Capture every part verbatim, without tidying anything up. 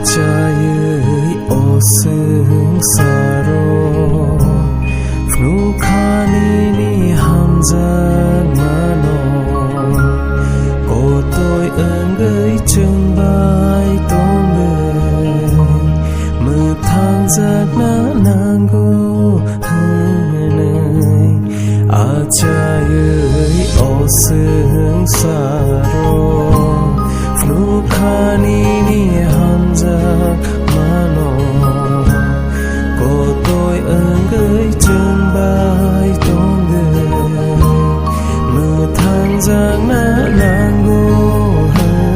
Chaywi o swngsaro phnukhani ni hamjakmano, kotoi wngwi chwng bai tongwi mwthangjakna nango hwnwi. Achaywi o swngsaro phnukhani ni hamjakmano, kotoi wngwi chwng bai tongwi mwthangjakna nango hwnwi.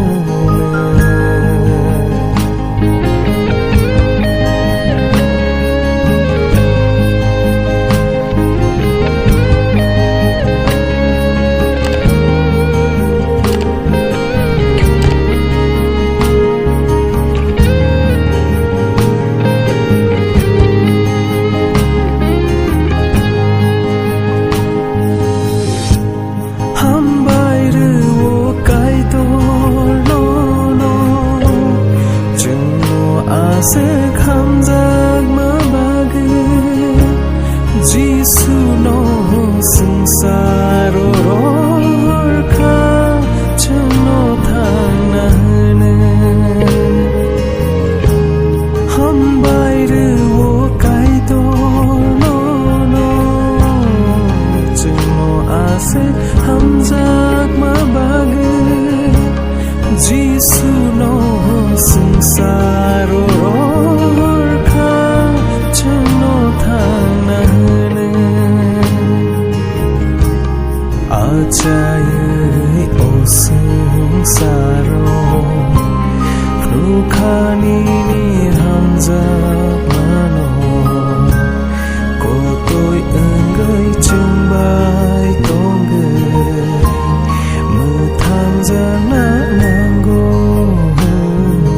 Hambai rw-o Kaitor nono, chwngno aswk hamjakma bagwi. Jisuno swngsaro rohor kha, chwngno thangna hwnwi. Hambai rw-o Kaitor nono, chwngno aswk hamjakma bagwi. Jisuno swngsaro rohor kha, chwngno thangna hwnwi. Achaywi o swngsaro phnukhani ni hamjakmano, kotoi wngwi chwng bai tongwi mwthangjakna nango hwnwi.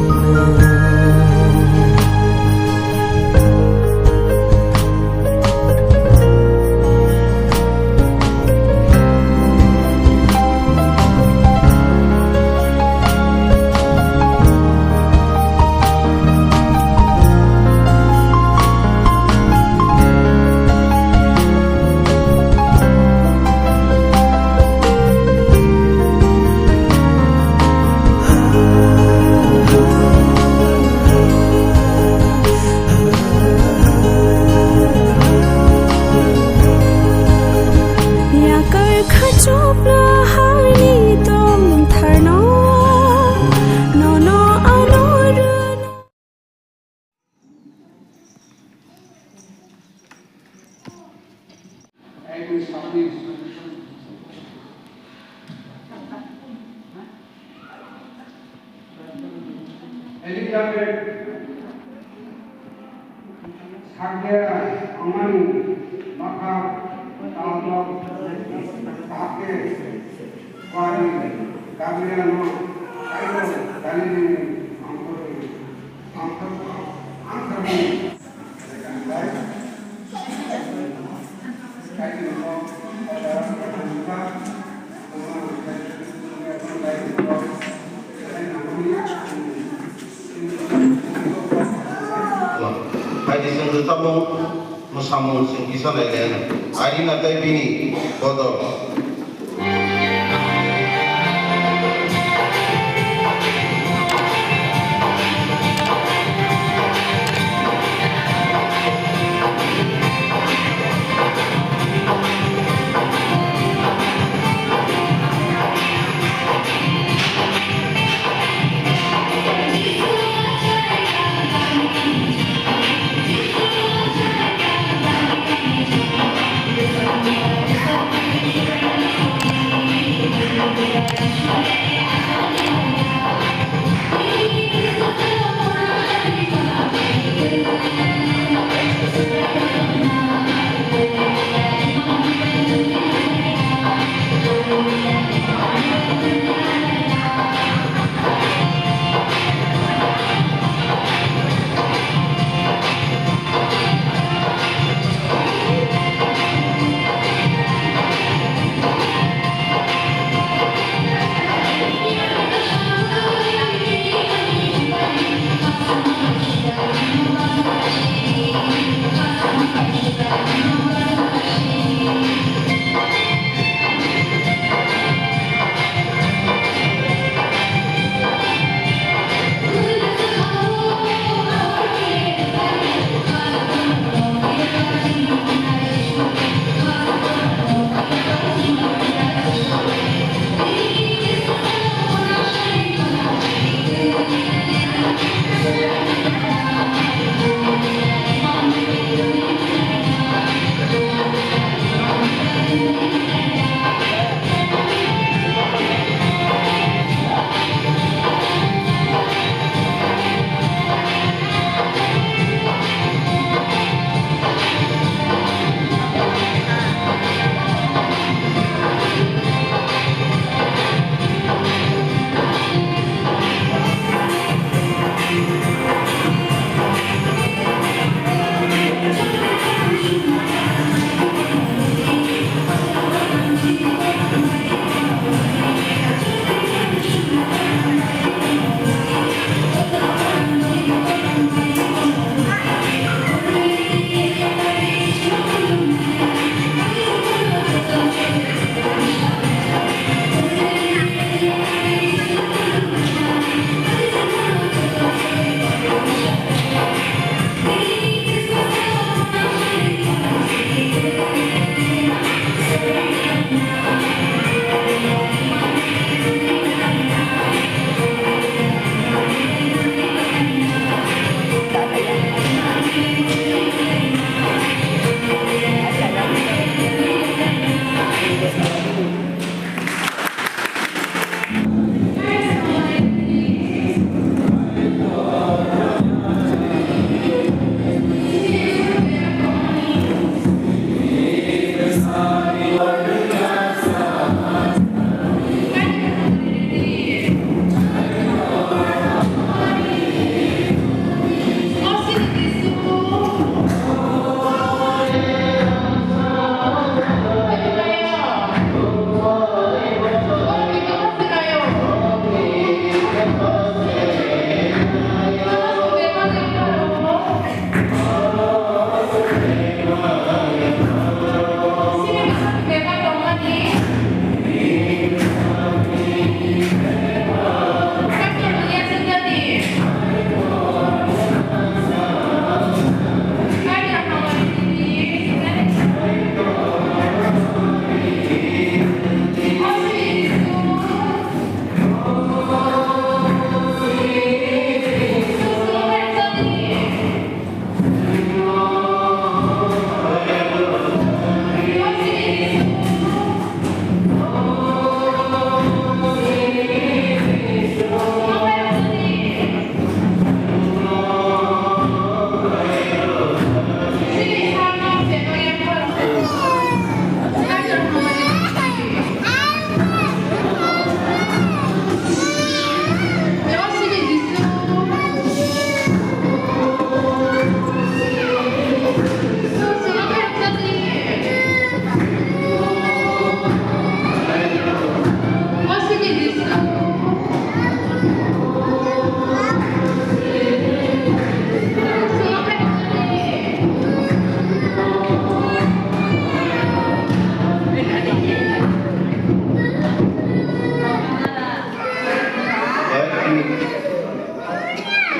Yakar kha chopra harni tongtharno, nono ano rwno. Elizabeth sakya wngmani bwkha taljak, hakhe kuari Gabrielno Kaitor Galilini mangkhorwi mangkhor-, mangkhorwi. Hai di sengkhe tamo mwsamung sengkhe sanai le. Arina tei bini bodol.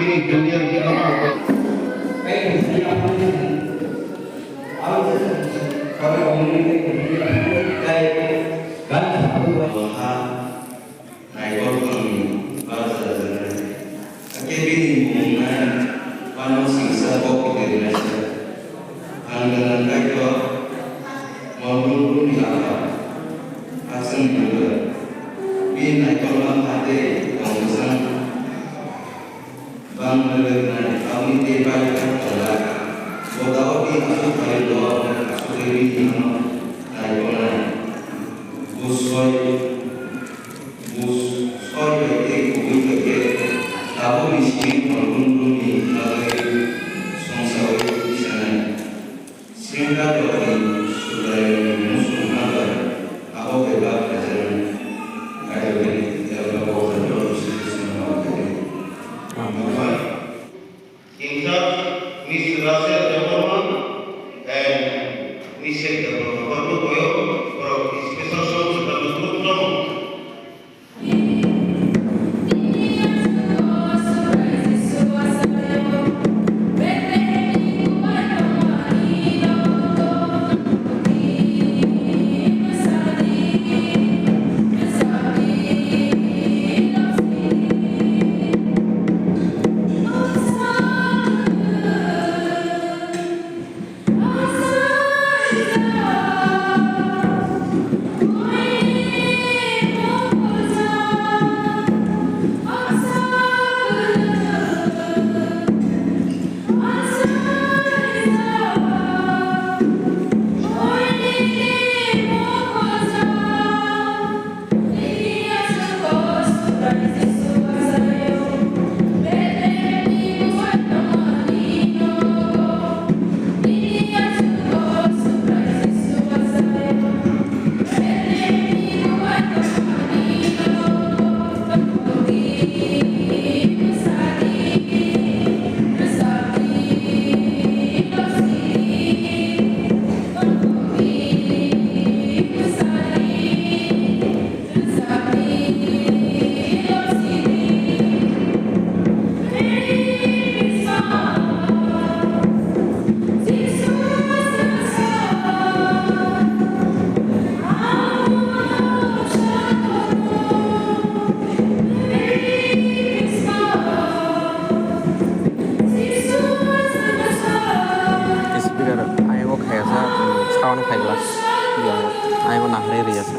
Junior Diploma. Naikol wngwi barajak rwjaknai. Hakhe bini bumung nai wano singsa kok kiphilnaisa. Ang gwnang kaitor Mongol Guruni apha, aswkni bwrwi. Bini naikol bangkha tei tong bwsang bang rwrwknai, aboni tei bai kha tonglai. Bo dao bini aswk phaio doa aswk khe bini ano naikolnai. Bo soi Bus soi bai tei kubui bai khe tabukni simi Mongol Guruni bagwi songsaui tisanai. Sengkrak rokni Subraiyungni muchungma bai abo bebak kaijaknai. Kaijaknai, Elka Bokra John Sri Krishna Bhagavad Gita. Number five. In charge, Miss Rachel Debbarma and Miss Debbarma. Borok boyo, borok special song, borok group dong. Speaker ayongo khayasa, sound khaibla, ayongo naharwi riyasa.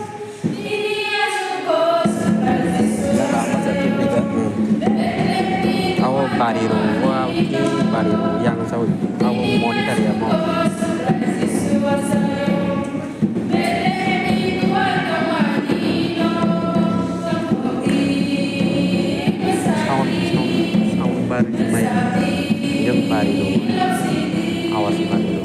Abo bari rok, o abo khe bari rok yang sawi, abo monitor ya mo. Sound, sound, sound bar mai, yang bari rok, awas bari rok.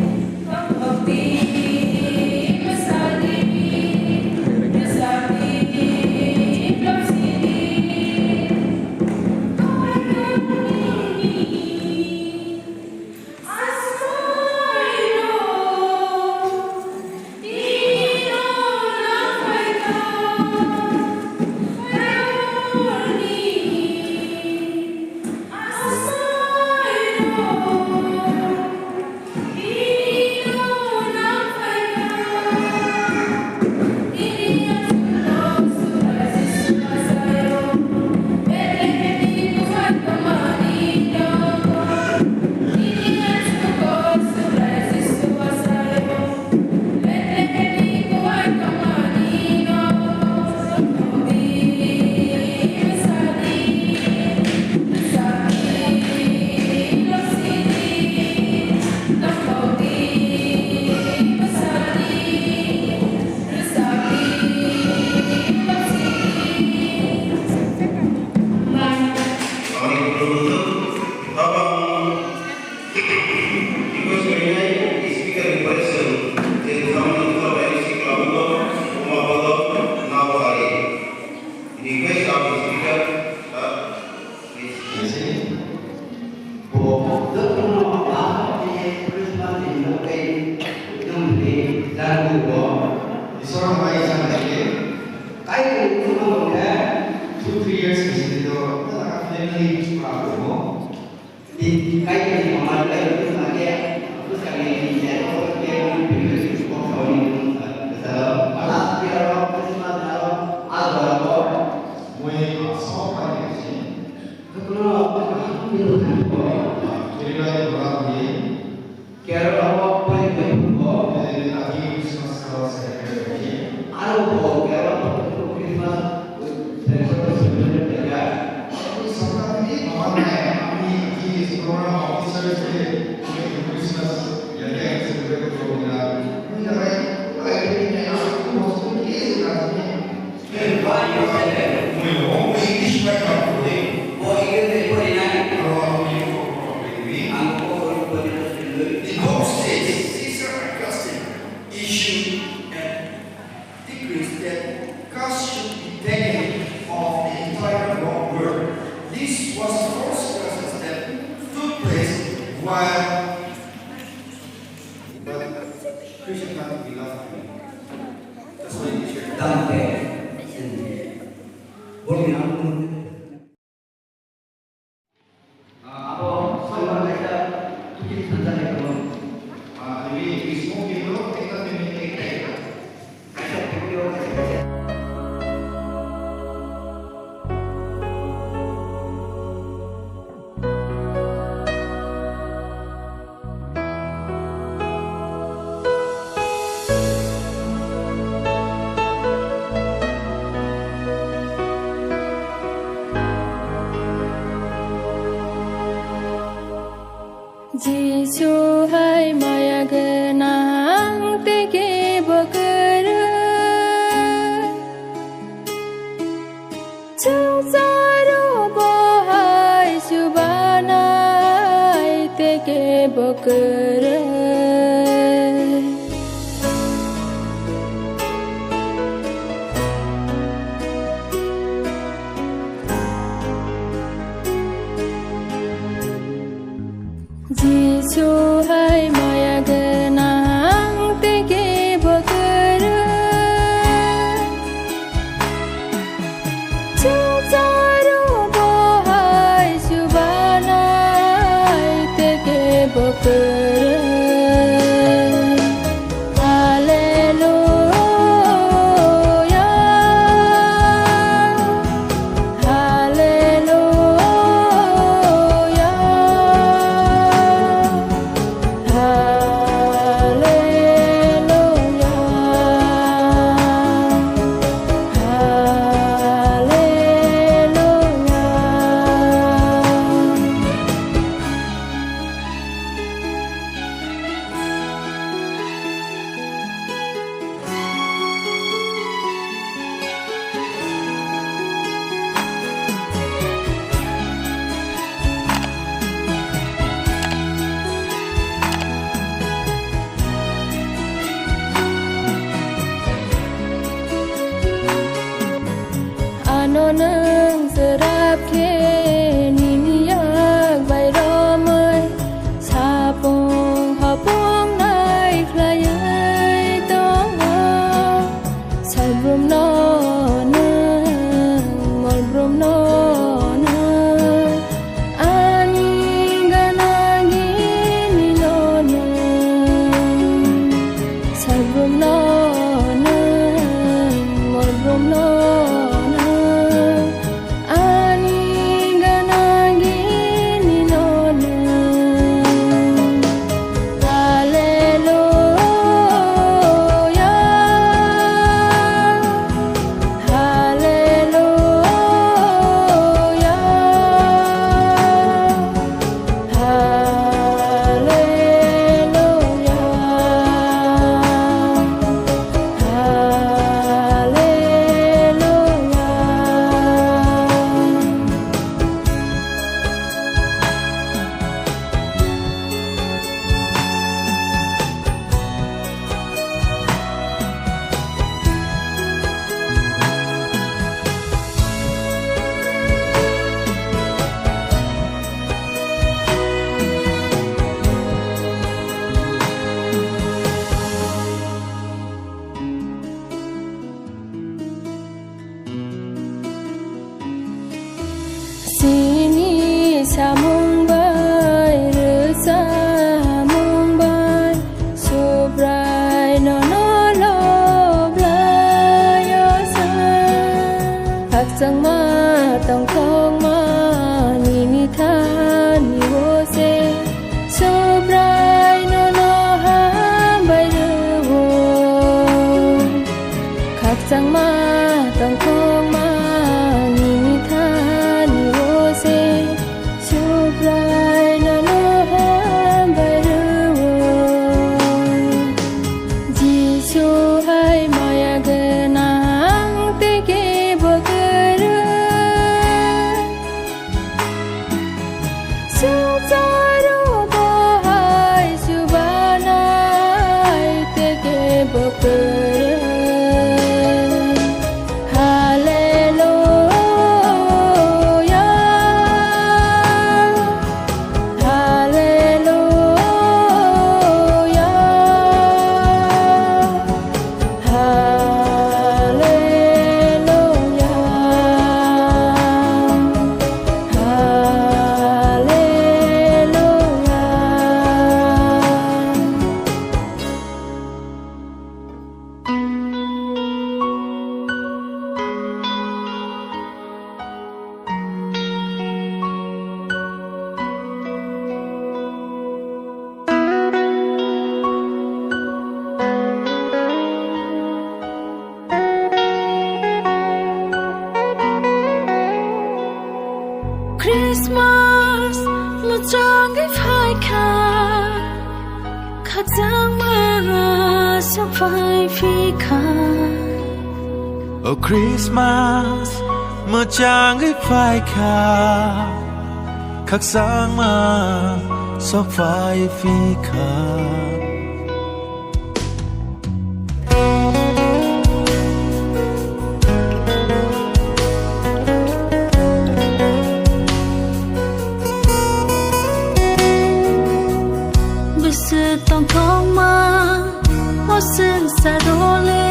Kaitorni komat bai bwskango, bwskango ni jai kok khe bini bini kok saui ni bwskango. Last year o Christmas aro a jora o mui asok pai ni si. Jotono kaham khe rwkha. Kerala ni borok ni. Kerala o pai ni bai phuko. Kerala ni Christmas aro celebrate ni. Aro bo Kerala o Christmas celebrate ni. Sokha ni mama nai, ami ki program officer se, Christmas ya ya celebrate ko na. Mui na rai, rai ni na, aku mesti ni. Hey, why you say that? Mui no, mui English bai ka puri. Oh, English bai puri na. Aro aku ni ko puri. Ang ko puri puri na sendiri. In those days, Caesar Augustine issued an decrees that cuss should be taken off the entire Roman world. This was the first cuss that took place while, but Christian country we love. That's why we should Dante. Abo soibar kaisa tukiri sanjani tongo. Ah, ini bismo kilo, kita ini, ini, ini. Kaisa tukiri o kaisa kaisa. Jisu hai maya gwnang tei kebo kwrwi. Chwngsarobo hai chubanai tei kebo kwrwi. Jisu hai maya gwnang tei kebo kwrwi. Chwngsarobo hai chubanai tei kebo kwrwi. Hallelujah, hallelujah, hallelujah, hallelujah. Ano nwng chwrap khe nini yak bai romwi sapung hopung nai khlaiwi tongo. Salbrumno nwng, molbrumno nwng, ani gana gini no nwng. Salbrumno nwng, molbrumno nwng, ani Lainano hambai rwo. Jisu hai maya gwnang tei kebo kwrwng. Swngcharo bo hai chubanai tei kebo kwrwng. Haleluya, haleluya, haleluya, haleluya. Christmas mwchangwi phaikha, khakchangma sophai phikha. O Christmas mwchangwi phaikha, khakchangma sophai phikha. Bwswk tongthokma o swngcharo le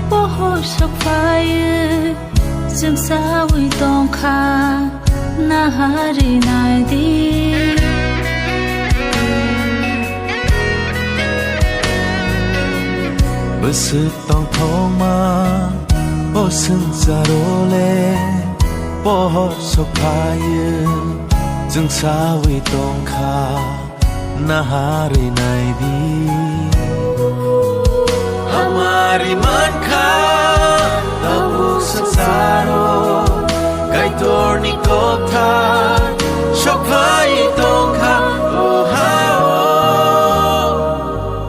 pohor sok phaiwi chwngsawi tongkha, naharwi naidi. Bwswk tongthokma o swngcharo le pohor sok phaiwi chwngsawi tongkha, naharwi naidi. Hamari mankha tabuk swngcharo, Kaitorni kothai sok phai tongkha, o ha, o.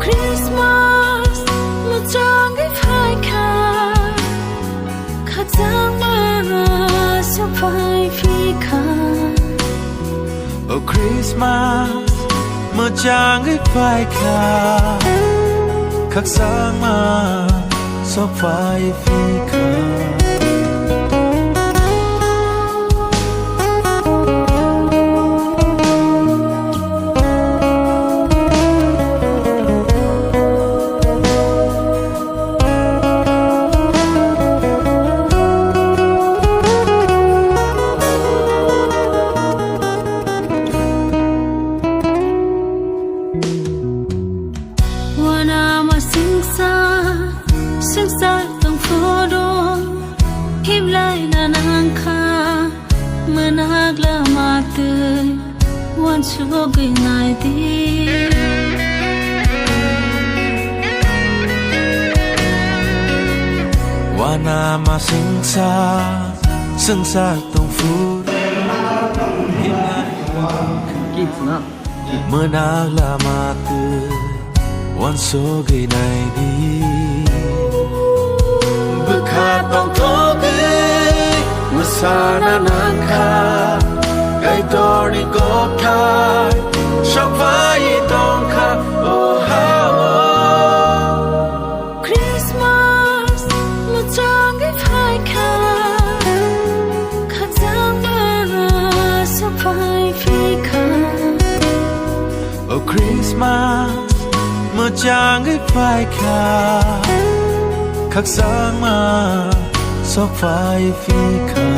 Christmas mwchangwi phaikha, khakchangma sophai phikha. O Christmas mwchangwi phaikha, khakchangma sophai phikha. Wanama singsa, singsa tongphuru, hiblai na nangkha, mwnakla matwi, wansugwi naidi. Wanama singsa, singsa tongphuru, hiblai na nangkha. Kids na. Mwnakla matwi wansugwi naidi. Bwkha tongthogwi mwsana nangkha, Kaitorni kothai sok phai tongkha, o ha, o. Christmas mwchangwi phaikha, khakchangma sophai phikha. O Christmas mwchangwi phaikha, khakchangma sophai phikha.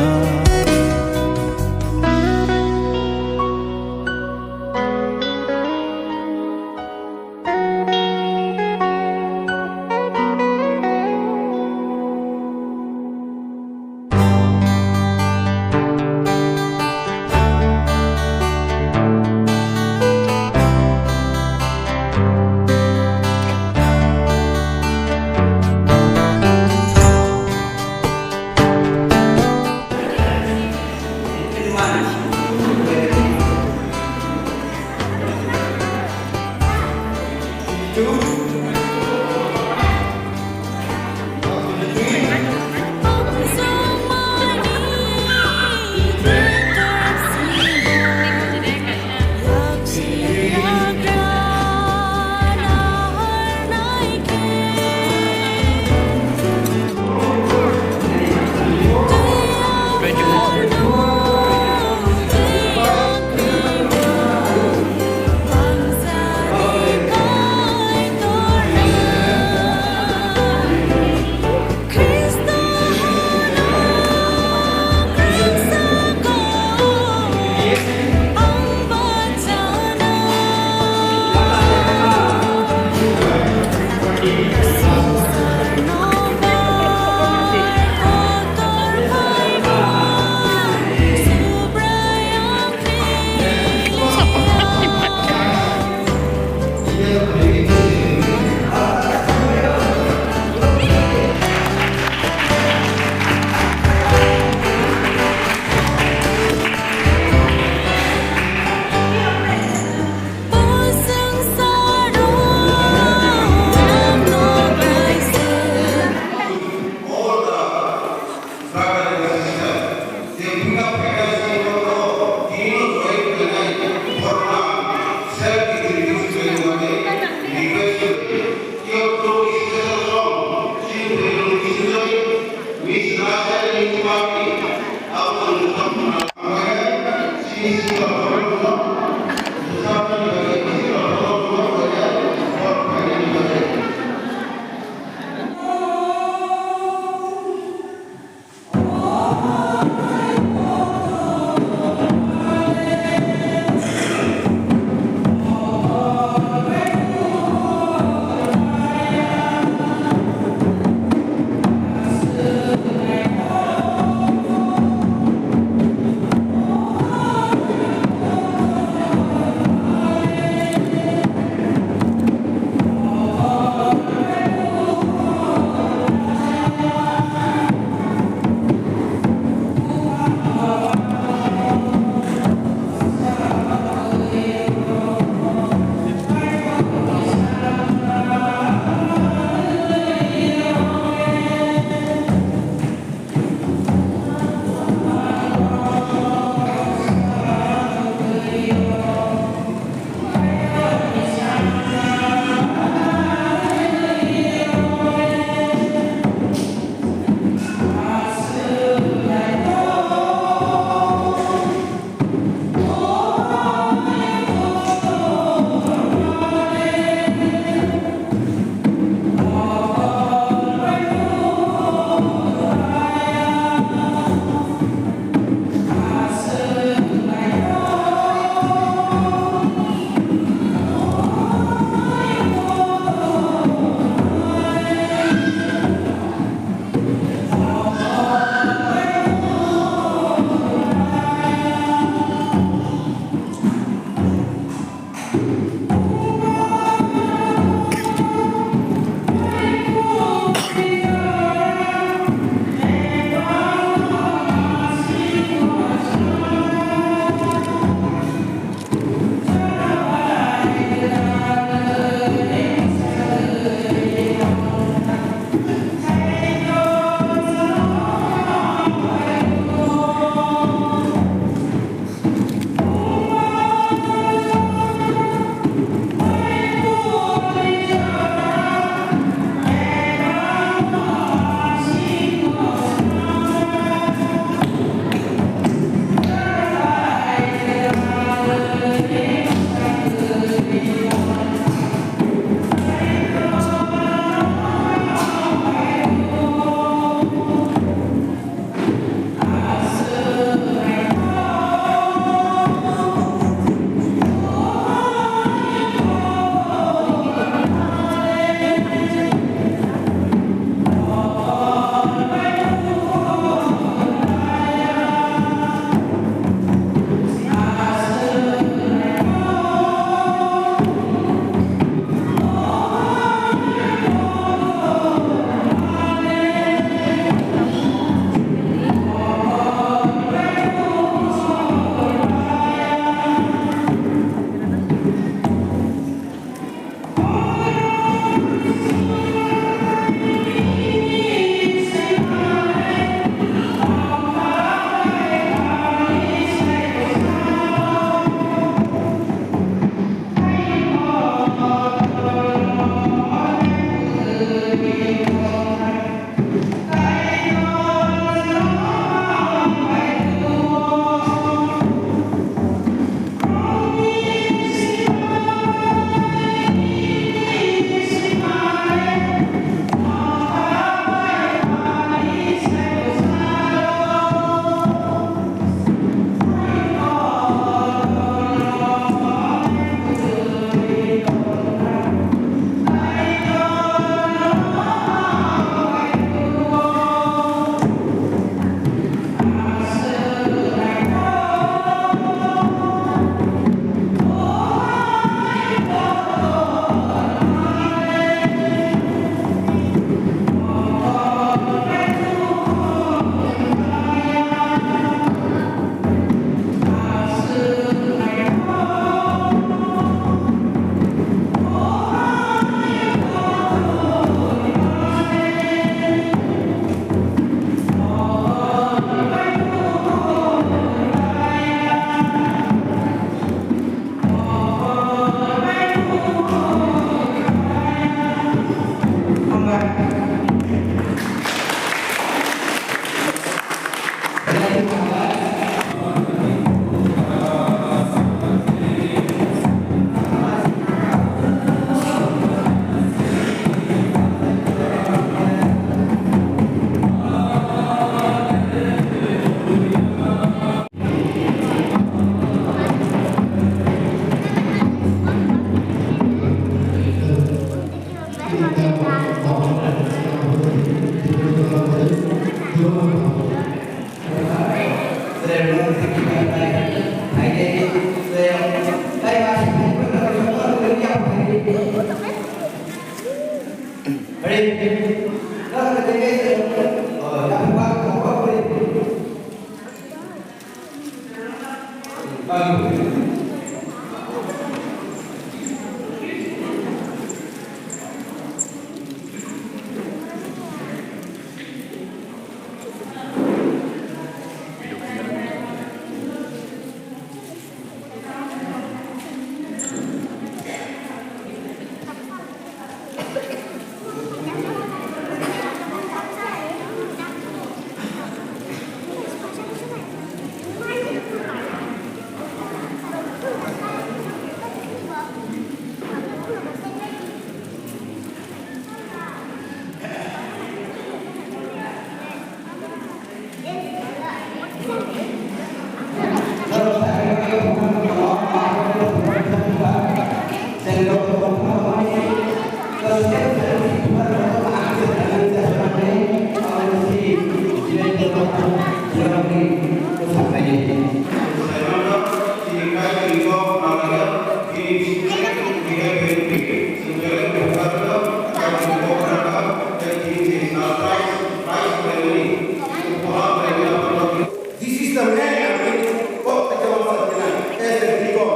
This is the man I think God the Lord has been as a deacon.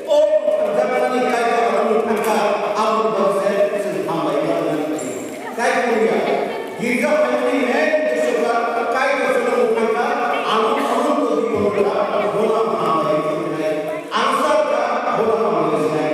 O thangjakmani Kaitor ano nukha, aboni bagwi se chwng hambai kha hwnwi khlai. Kaitor ya, girja phaimani main uddesho kha Kaitor chwngno nukha, ano khoroknwi dipongra, bono hambai kha hwnwi khlai. Answer kha, bono hambai kha hwnwi khlai.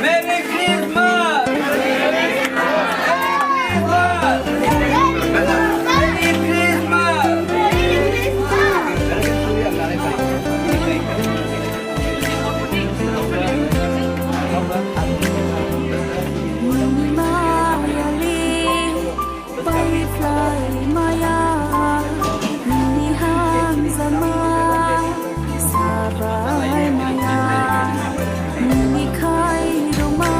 Merry Christmas! Merry Christmas! Merry Christmas! Pai phlai maya, nini hamjakma sabai maya, nini khairokma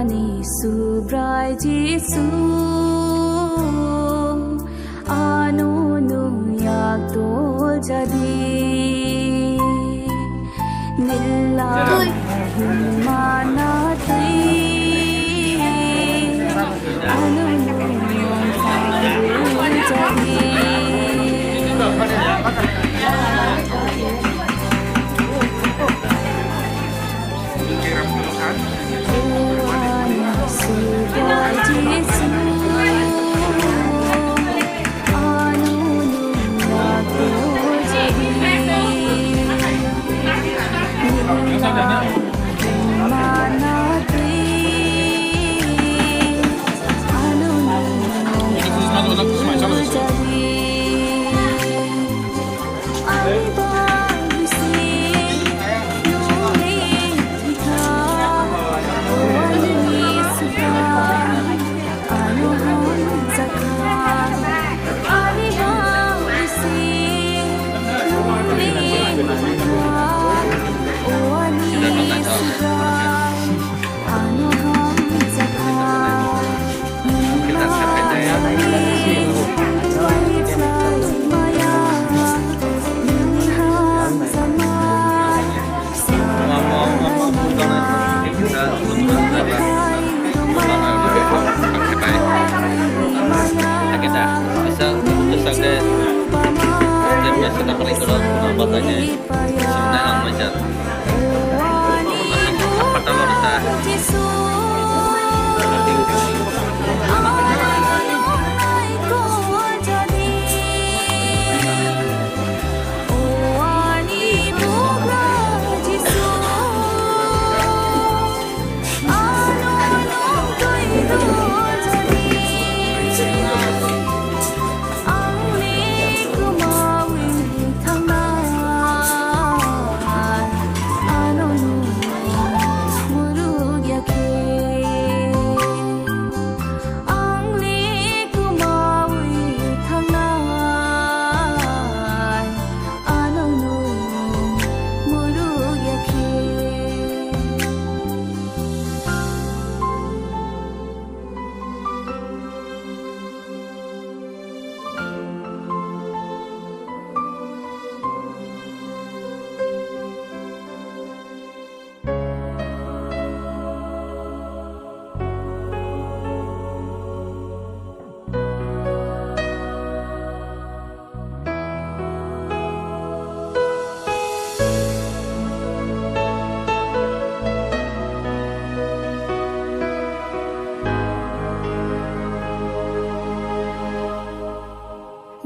Ni Subrai Jisu, ano nwng yak dol jadi. Nila mana twi, ano nwng yak dol jadi.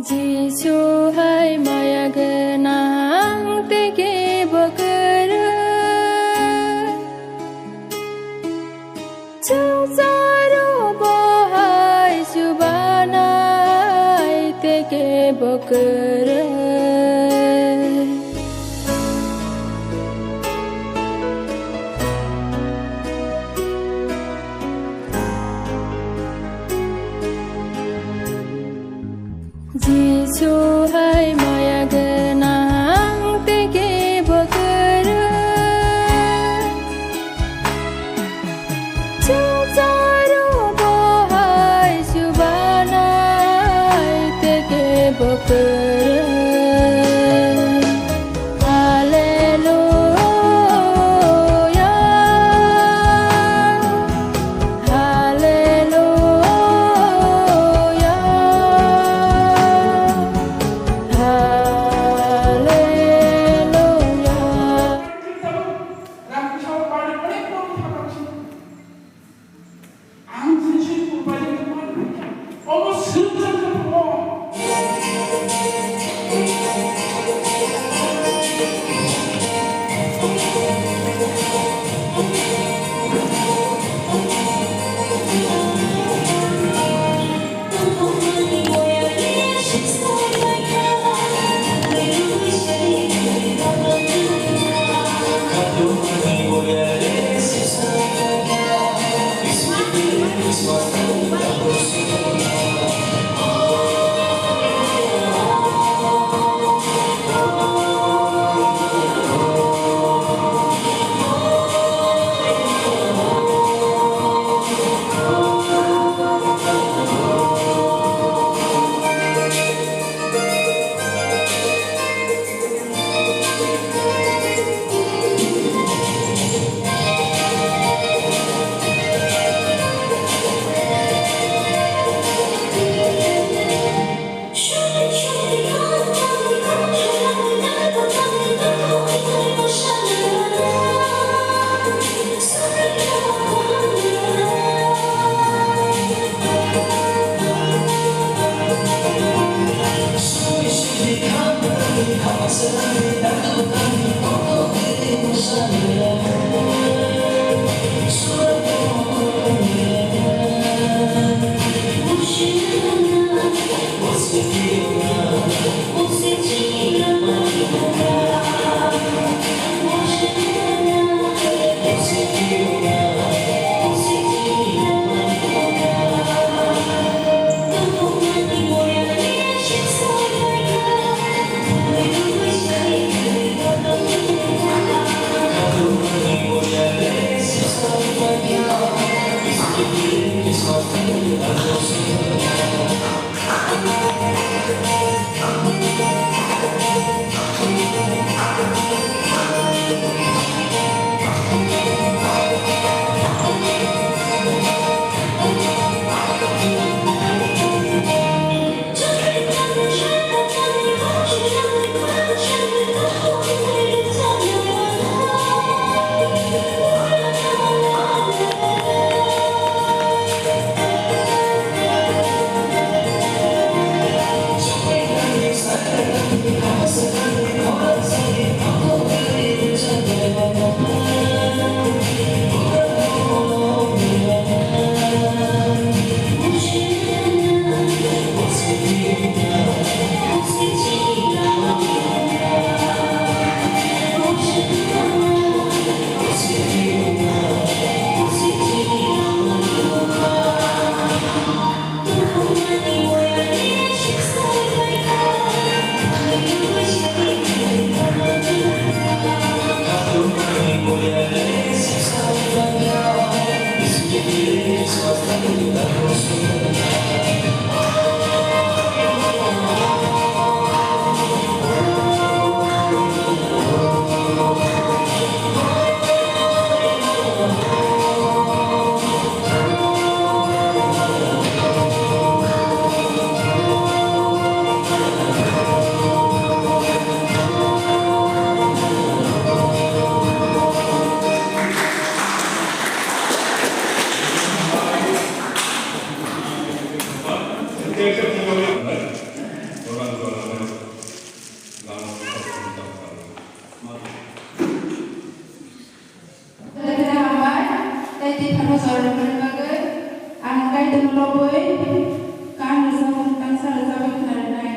Jisu hai maya gwnang tei kebo kwrwi. Chwngsaru bo hai chubanai tei kebo kwrwi. Jisu hai maya gwnang tei kebo kwrwi. Chwngsaru bo hai chubanai tei kebo kwrwi. Haleluya, haleluya, haleluya. Hambai, tei twi phano chwrairokni bagwi ang Kaitorno lobwi kan rwchapmung tangsa rwchapwi khna rwnai.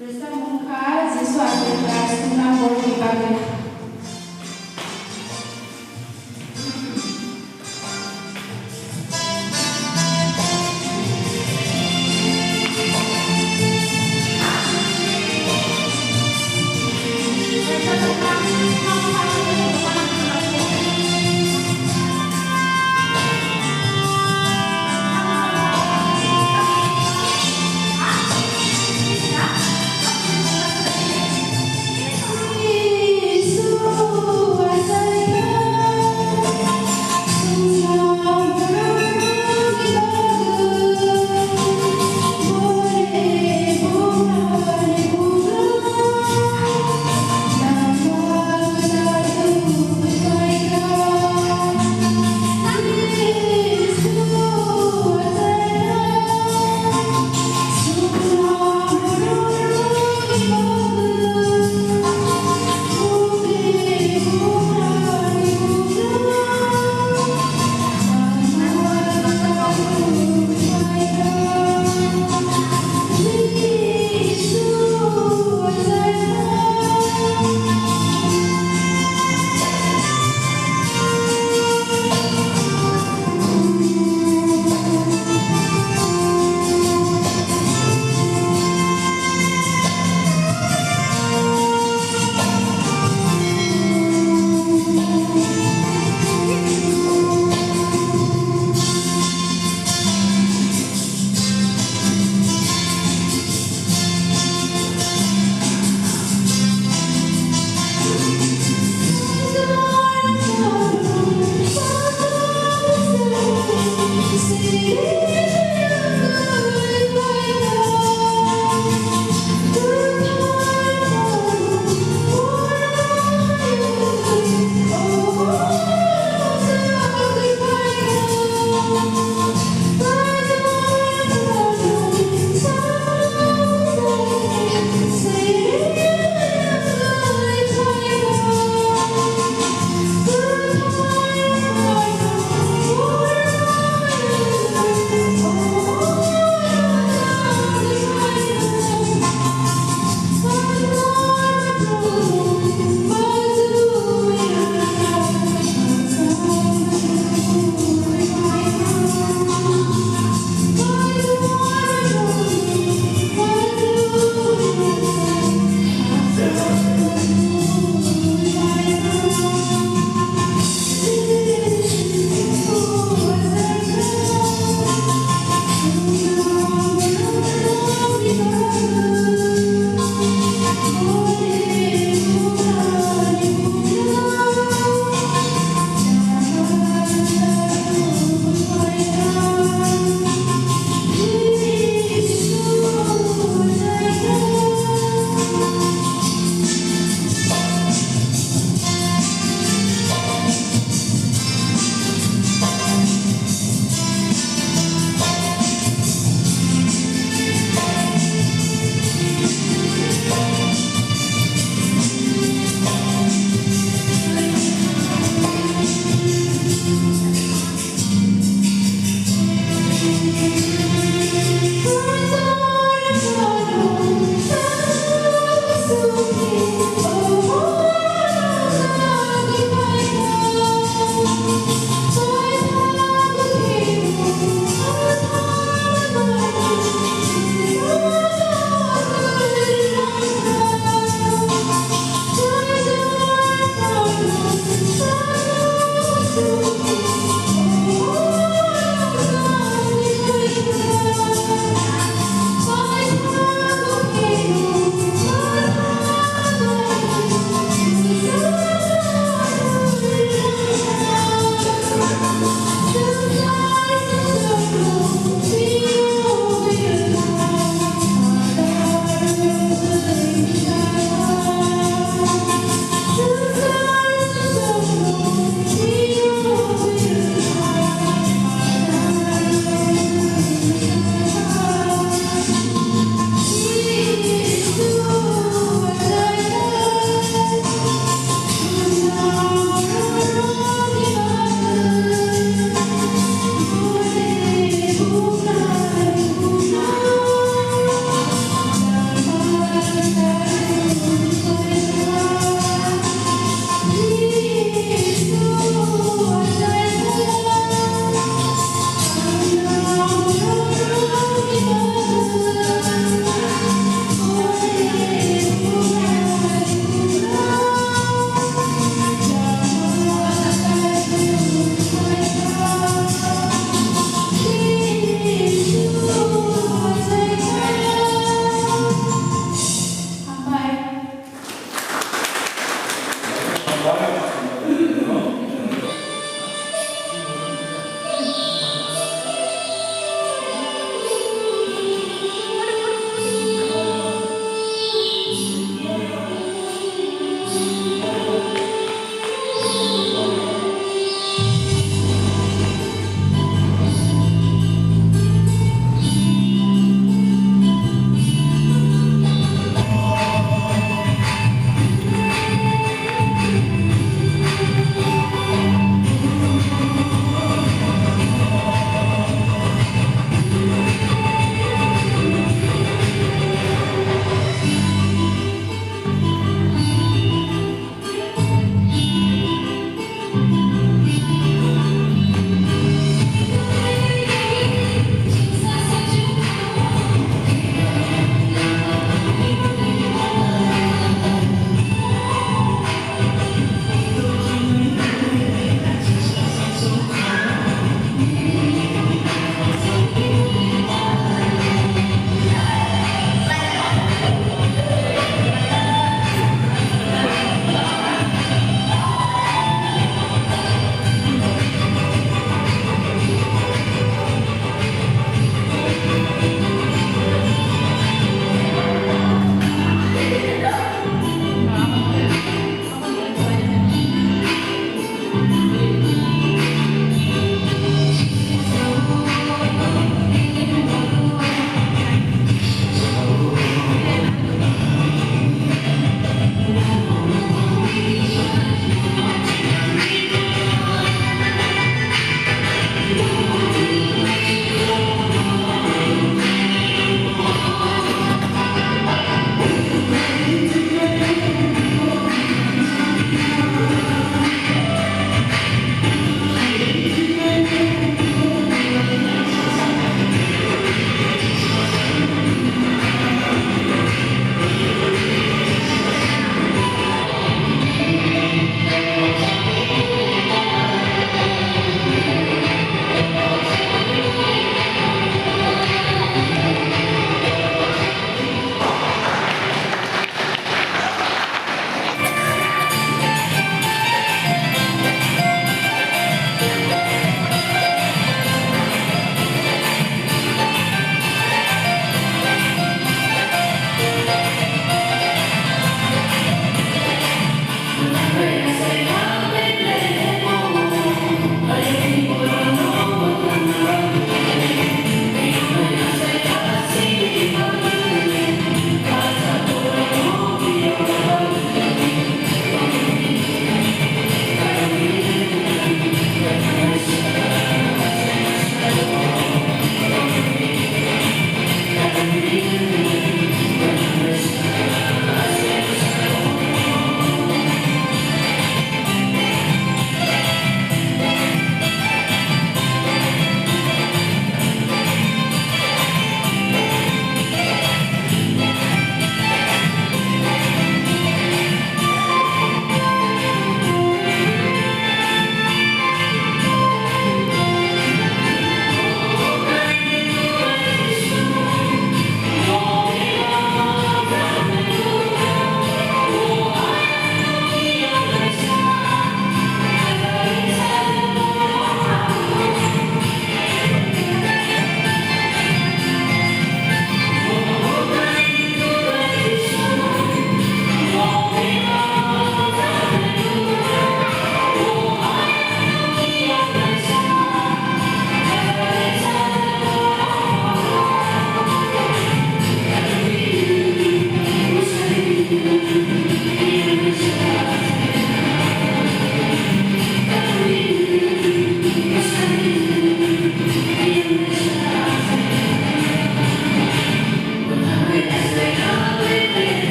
Rwchapmung kha Jisu Adirka Sungnang Borokni Bagwi.